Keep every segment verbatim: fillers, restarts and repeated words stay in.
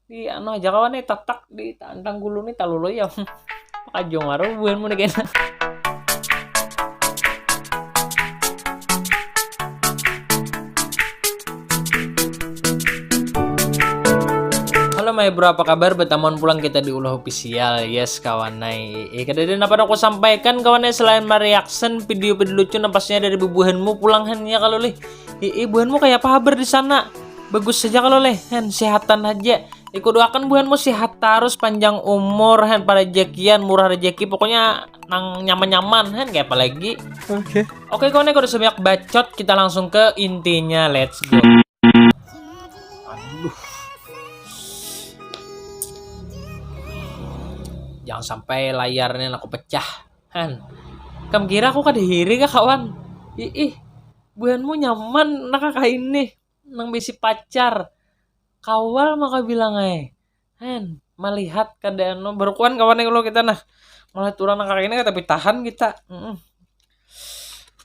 Di anu aja kawan nih, tatak di tantang gulu nih talulu ya. Kajong aru buhanmu nih kena. Halo my bro, apa kabar? Betamuan pulang kita di Ulah Official. Yes kawan nai. Eh, kada ada napa aku sampaikan kawan nai selain mereaction video-video lucu nang pastinya dari bubuhanmu pulang hanya kalau lih. Ih, buhanmu kayak apa kabar di sana? Bagus saja kalau leh, hen, sehatan aja. Ikut doakan buhanmu sehat terus, panjang umur, hen, parajakian, murah rezeki, pokoknya nang nyaman-nyaman, hen, kayak apa lagi? Oke. Oke, kau nih kalau sebanyak bacot, kita langsung ke intinya, let's go. Aduh. Jangan sampai layarnya aku pecah, hen. Kam kira aku kada hiri kah kawan? Ih, buhanmu nyaman nak kaini nang bisi pacar. Kawal maka bilang ai. Hen, melihat kada anu, barukuan kawan kalau kita nah. Melihat orang nang kaini tapi tahan kita. Mm-mm.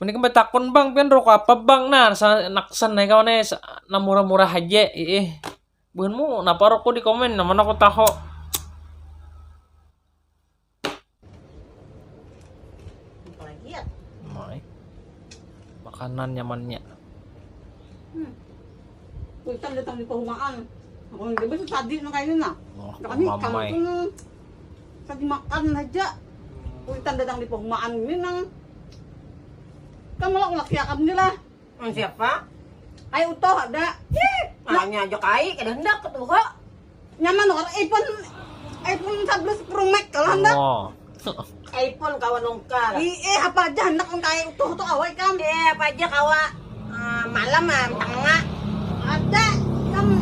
Mending batakun bang, pian rokok apa bang? Nah, sa- naksan ai kawan ai, sa- nang murah-murah aja. Ih, buhanmu napa rokok di komen, nama aku tahu. Apalagi ya? Mai. Makanan nyamannya. Hmm. Kuitan datang di pahumaan. Aku yang dia tadi nang kayak ini nah. Oh, kami mamai. Tadi makan aja. Kuitan datang di pahumaan ini nang. Kan malah ulak siakan ni lah. Hmm, siapa? Ai utuh ada. Ih, makanya aja kai kada hendak ketuha. Nyaman kok iPhone, iPhone sebelas Pro Max kalau hendak. Oh. iPhone kawa nungkar. Ih, eh, apa aja hendak mun kai utuh tu kawa ikam. Eh, apa aja kawa. Eh, malam ah, tengah. Ada ikam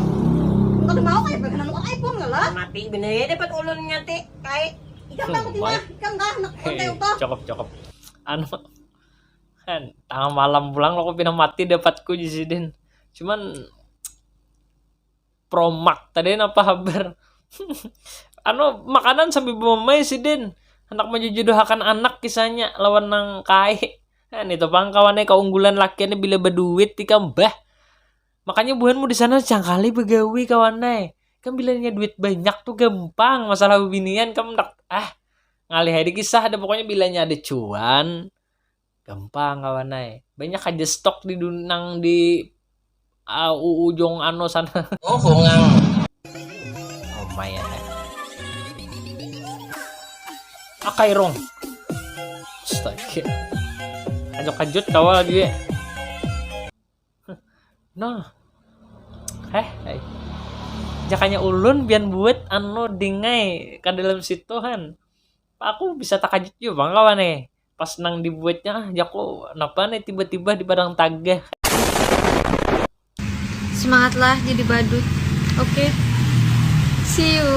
kada mau kayak pengen nukar iPhone kala. Mati bener ya dapat ulun nyati kai. Ikam tahu tina, ikam kah hendak kai utuh. Cokop cokop. Anu kan tengah malam pulang lo pina mati dapatku di sidin. Cuman Promak tadi napa habar? Anu makanan sambil bemamai sidin hendak menjodohakan anak kisahnya lawan nang kai. Nah, itu pang kawannya keunggulan lakiannya bila berduit ikam bah. Makanya buhanmu di sana cangkali begawi kawannya. Kan bilanya duit banyak tuh gampang masalah binian kamu ndak ah ngalih aja kisah ada pokoknya bilanya ada cuan. Gampang kawan ai. Banyak aja stok di dunang di uh, ujung ano sana. Oh, bungang. Oh my god. Akai rong. Astaga. Kajut-kajut kawa lagi. Nah. Heh, eh. Jakanya ulun bian buat anu dingai ke dalam situ han. Aku bisa takajut juga bang kawan eh. Pas nang dibuatnya ah jaku napa nih tiba-tiba di padang tagah. Semangatlah jadi badut. Oke. Okay? See you.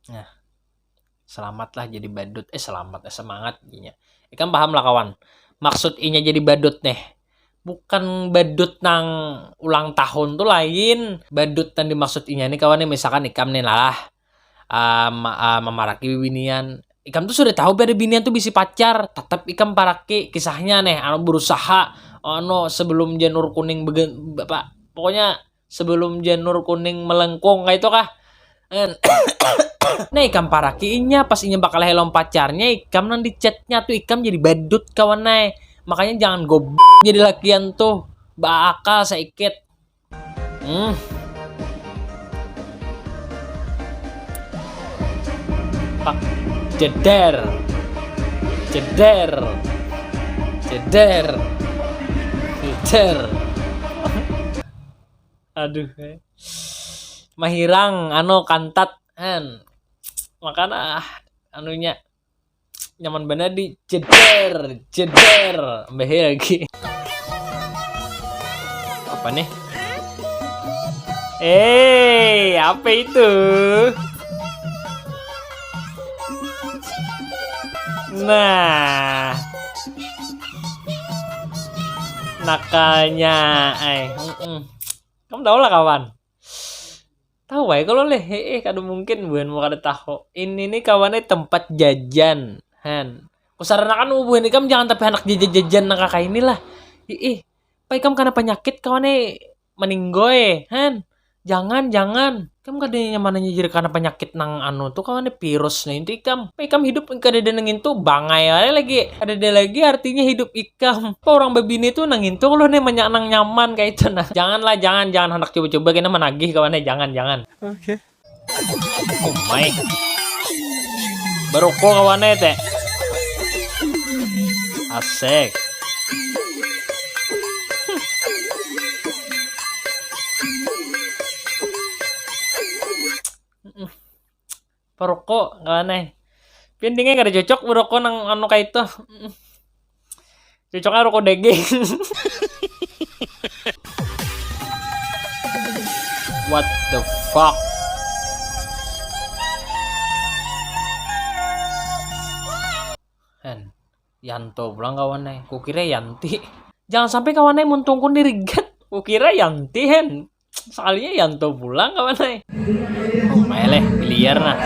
Nah. Selamatlah jadi badut. Eh selamat eh semangat inya. Ikan paham lah kawan. Maksud inya jadi badut nih. Bukan badut nang ulang tahun tuh lain. Badut yang dimaksud inya nih kawan nih misalkan ikam nih lah. Uh, uh, memaraki bibinian ikam tuh sudah tahu pada binian tuh bisi pacar, tetap ikam paraki kisahnya nih, anu berusaha, anu sebelum janur kuning begen, apa, pokoknya sebelum janur kuning melengkung kayak itu kah. Nah ikam paraki inya pas inya bakal helom pacarnya ikam nang di chatnya tuh ikam jadi badut kawan nai makanya jangan goblok jadi lakian tuh baakal saikit. Hmm. Pak jeder. Jeder. Jeder. Jeder. Aduh. Eh. Mahirang anu kantat han. Makana ah, anunya nyaman bener di jeder jeder behe lagi apa nih eh apa itu nah nakalnya eh mm -mm. Kamu tahu lah kawan tahu wae kalau leh eh kada mungkin buhan mau kada tahu ini nih kawannya tempat jajan han kusaranakan buhan ikam jangan tapi anak jajan-jajan nang kakak inilah ih pai ikam karena penyakit kawannya meninggoy han Jangan, jangan. Ikam kada nyaman aja jadi karena penyakit nang anu tuh kawan, virus nah itu ikam. Ikam hidup kada ada nang itu bangai aja lagi. Ada ada lagi artinya hidup ikam. Apa orang babini tuh nang itu kalau nih banyak nang nyaman kayak itu nah. Janganlah, jangan, jangan hendak coba-coba kena menagih kawan, jangan, jangan. Oke. Okay. Oh my. Barokok kawan eh teh. Asik. Parokok kawan eh. Pian dingin kada cocok barokok nang anu kayak itu. Cocoknya rokok daging. What the fuck? Hen, Yanto pulang kawan eh. Kukira Yanti. Jangan sampai kawan eh muntungkun dirigat. Kukira Yanti hen. Sekalinya Yanto pulang kawan ai. Oh, maya leh, biliar nah.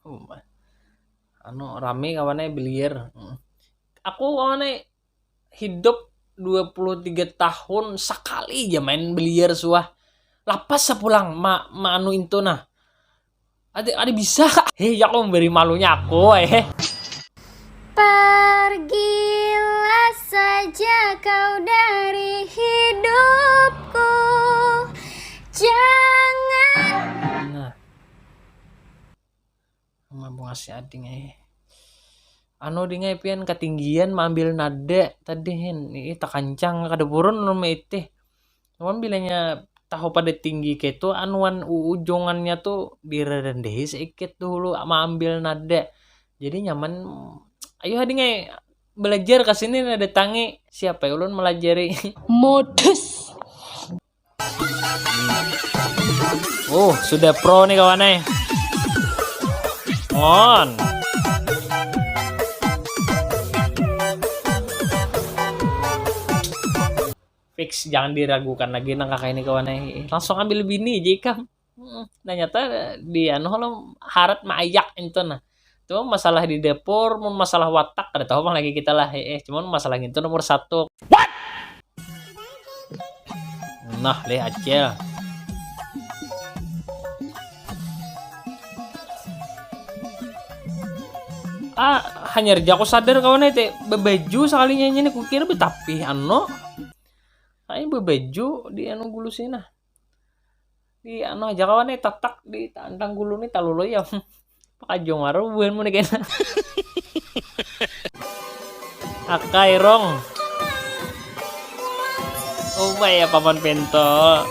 Oh, anu rame kawan ai biliar. Aku kawan ai hidup dua puluh tiga tahun sekali aja main biliar suah. Lapas sapulang ma, ma anu itu nah. Ada ada bisa. Heh, ya aku memberi malunya aku eh. Pergilah saja kau dari hidupku. Jangan. Nah. Mampu ngasih ading eh. Anu ding ai pian katinggian maambil nada tadi hen. Ih takancang kada purun ulun maitih. Cuman bilanya tahu pada tinggi ketu anuan uujungannya tu direrendehi seikit dahulu maambil nada. Jadi nyaman. Ayu ha ding ai balajar ka sini nah datangi. Siapa ulun malajari. Modus. Uh, sudah pro nih kawan eh. On. Fix jangan diragukan lagi nang kakak ini kawan eh. Langsung ambil bini aja ikam. Hmm, nah nyata di anu lo harat maayak itu nah. Cuma masalah di dapur, mun masalah watak kada tahu pang lagi kita lah. Eh, eh, cuman masalah itu nomor satu. What? Nah, leh acil. Ah, hanyar jaku sadar kawan eh teh babaju sekalinya ini kukira betapih ano. Kayak babaju di anu gulu sih nah. Di anu aja kawan nih tatak di tantang gulu nih talulu ya. Pakajung aru buhan mun kena. Akai rong. Ubay ya paman pento.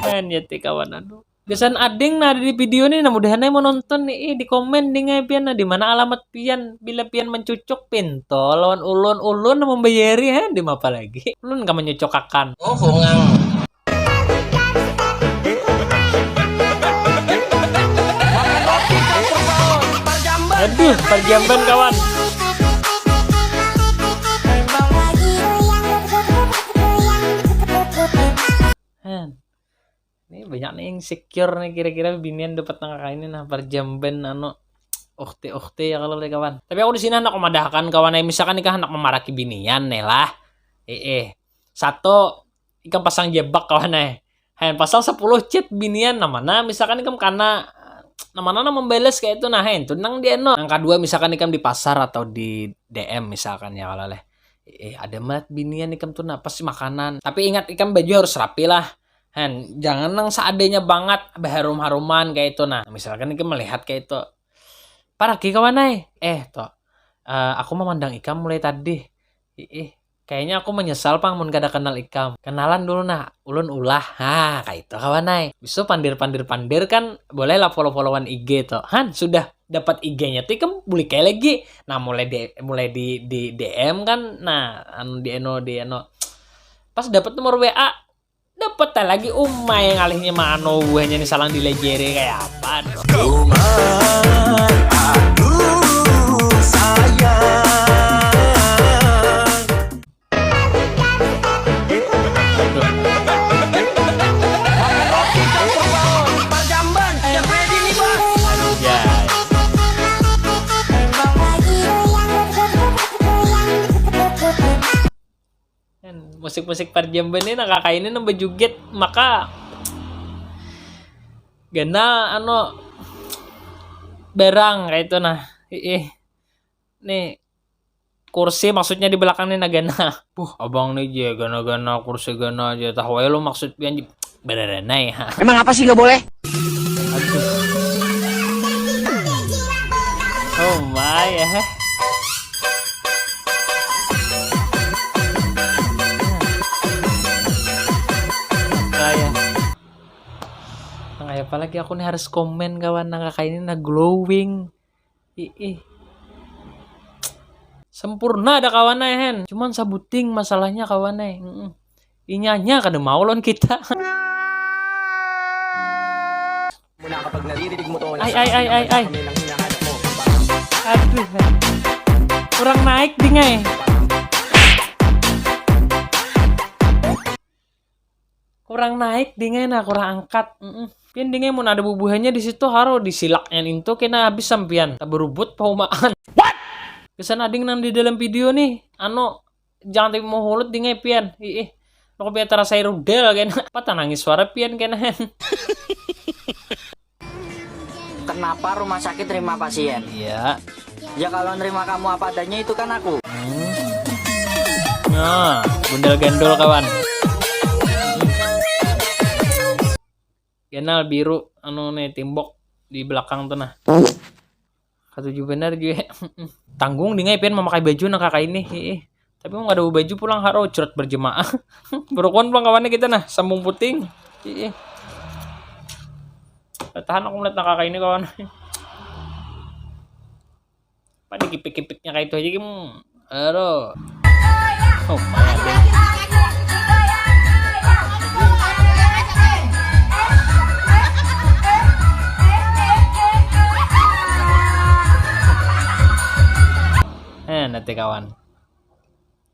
Main ya ti kawan aduh. Gasan ading nah ada di video nih nah mudahan ai menonton nih ih di komen ding ai pian nah di mana alamat pian bila pian mencucuk pinto lawan ulun ulun membayari ha di apa lagi ulun ka mencucukakan oh bungang aduh perjamban kawan Hen. Ini banyak nih insecure nih kira-kira binian dapat nang kayak ini nah perjamban anu ukti ukti ya kalau kawan tapi aku di sini anak memadahakan kawan yang misalkan nikah anak memaraki binian nih lah eh eh satu ikam pasang jebak kawan eh hen pasang sepuluh chat binian nah mana misalkan ikam karena nah mana nang membalas kayak itu nah hen tuh nang di eno yang kedua misalkan ikam di pasar atau di D M misalkan ya kalau leh eh ada mat binian ikam tuh nah pasti makanan tapi ingat ikam baju harus rapi lah Hen, jangan nang seadanya banget beharum-haruman kayak itu nah. Misalkan kita melihat kayak itu. Paraki kawan ai. Eh, toh. Uh, aku memandang ikam mulai tadi. Ih, kayaknya aku menyesal pang mun kada kenal ikam. Kenalan dulu nah, ulun ulah. Ha, kayak itu kawan ai. Bisu pandir-pandir pandir kan boleh lah follow-followan I G toh. Han, sudah dapat I G-nya tuh ikam bulik kayak lagi. Nah, mulai di mulai di di D M kan. Nah, anu di eno di eno. Pas dapat nomor W A, Dapat lagi umai ngalihnya mano buahnya nih salang dilejere kayak apa dong. Kuman, aduh sayang. Musik-musik parjamban ni, nah, kakaini nang bajugit, maka ganal, anu, barang kaitu nah. Iih. Nih, kursi maksudnya di belakang ni nah ganal. Puh, abang ni ja gana-gana kursi gana ja. Tahu ai lo maksud pian ja. Bararanai, ha. Emang apa sih nggak boleh? Aduh. Oh my, ya. Kaya. Nang kaya apa lagi aku nih harus komen, kawan. Nang kakaini nah glowing. Iih. Sempurna ada, kawan ai, hen. Cuman sabuting masalahnya, kawan ai. Mm-mm. Inyanya kada mau lawan kita. Ai, ai, ai, ai, ai. Aduh, hen. Kurang naik, ding ai. Kurang naik, ding ai, nah, kurang angkat. Mm-mm. Pian, ding ai, mun ada bubuhannya di situ, haro disilaknya nintu, kena habis sampian. Taberubut paumaan. What? Kesan ading nang di dalam video nih, anu, jangan tapi mau hulut, ding ai, pian. Iih. Lo kopian tarasai rudal kena. Apa tanangis suara pian kena, hen? Kenapa rumah sakit nerima pasien? Iya. Ya, kalau nerima kamu apa adanya itu kan aku. Hmm. Nah, gundal gandul, kawan. Ganal biru, anu nih, timbok di belakang tuh nah. Katuju benar jua. Tanggung, ding ai, pian mamakai baju nang kakaini. Iih. Tapi mun kada baju pulang, haro curhat berjemaah. Barukuan pulang kawannya kita nah, sambung puting. Iih. Tahan aku melihat nang kakaini, kawan. Apa dikipik-kipiknya kaitu aja, Kim? Aduh. Oh, eh, nanti, kawan.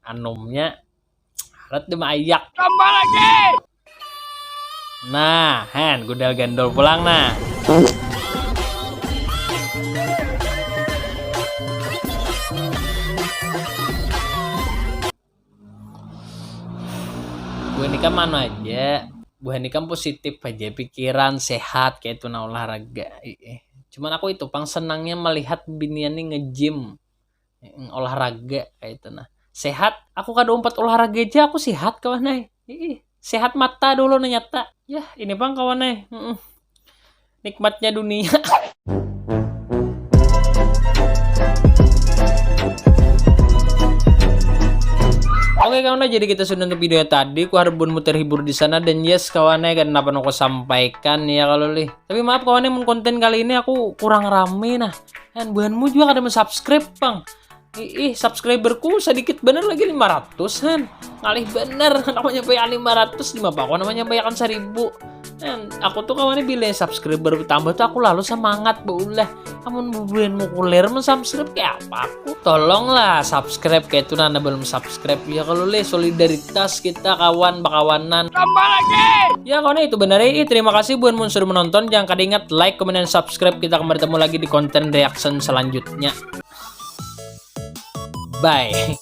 Anumnya harat di maayak. Tambah lagi. Nah, hen, gundal gandul pulang, nah. Buhan ikam anu aja, buhan ikam positif aja, pikiran sehat, kayak itu nah, olahraga. Iih. Cuman aku itu pang senangnya melihat binian nih nge-gym. Mm, olahraga kayak itu nah. Sehat, aku kada umpat olahraga aja aku sehat, kawan ai. Iih, sehat mata dulu nih nyata. Ya, ini pang, kawan ai. Mm-mm. Nikmatnya dunia. Oke, kawan ai, jadi kita sudah untuk video tadi. Ku harap buhanmu terhibur di sana dan yes, kawan ai, kada napa nang ku sampaikan ya kalau lih. Tapi maaf, kawan ai, mun konten kali ini aku kurang rame nah. Dan buhanmu juga kada mensubscribe pang. Iih, subscriberku sedikit bener lagi lima ratus, han. Ngalih bener, namanya bayar lima ratus, lima bakwan namanya bayarkan seribu. Han, aku tuh, kawan ai, bila subscriber bertambah tuh aku lalu semangat baulah. Amun bubuhanmu kuler mensubscribe, kayak apa aku? Tolonglah subscribe, kayak itu nana belum subscribe. Ya kalau leh, solidaritas kita, kawan, bakawanan. Tambah lagi. Ya, kawan ai, itu benar ya. Ih, terima kasih buhanmu sudah menonton. Jangan kada ingat like, comment, dan subscribe. Kita akan bertemu lagi di konten reaction selanjutnya. Bye.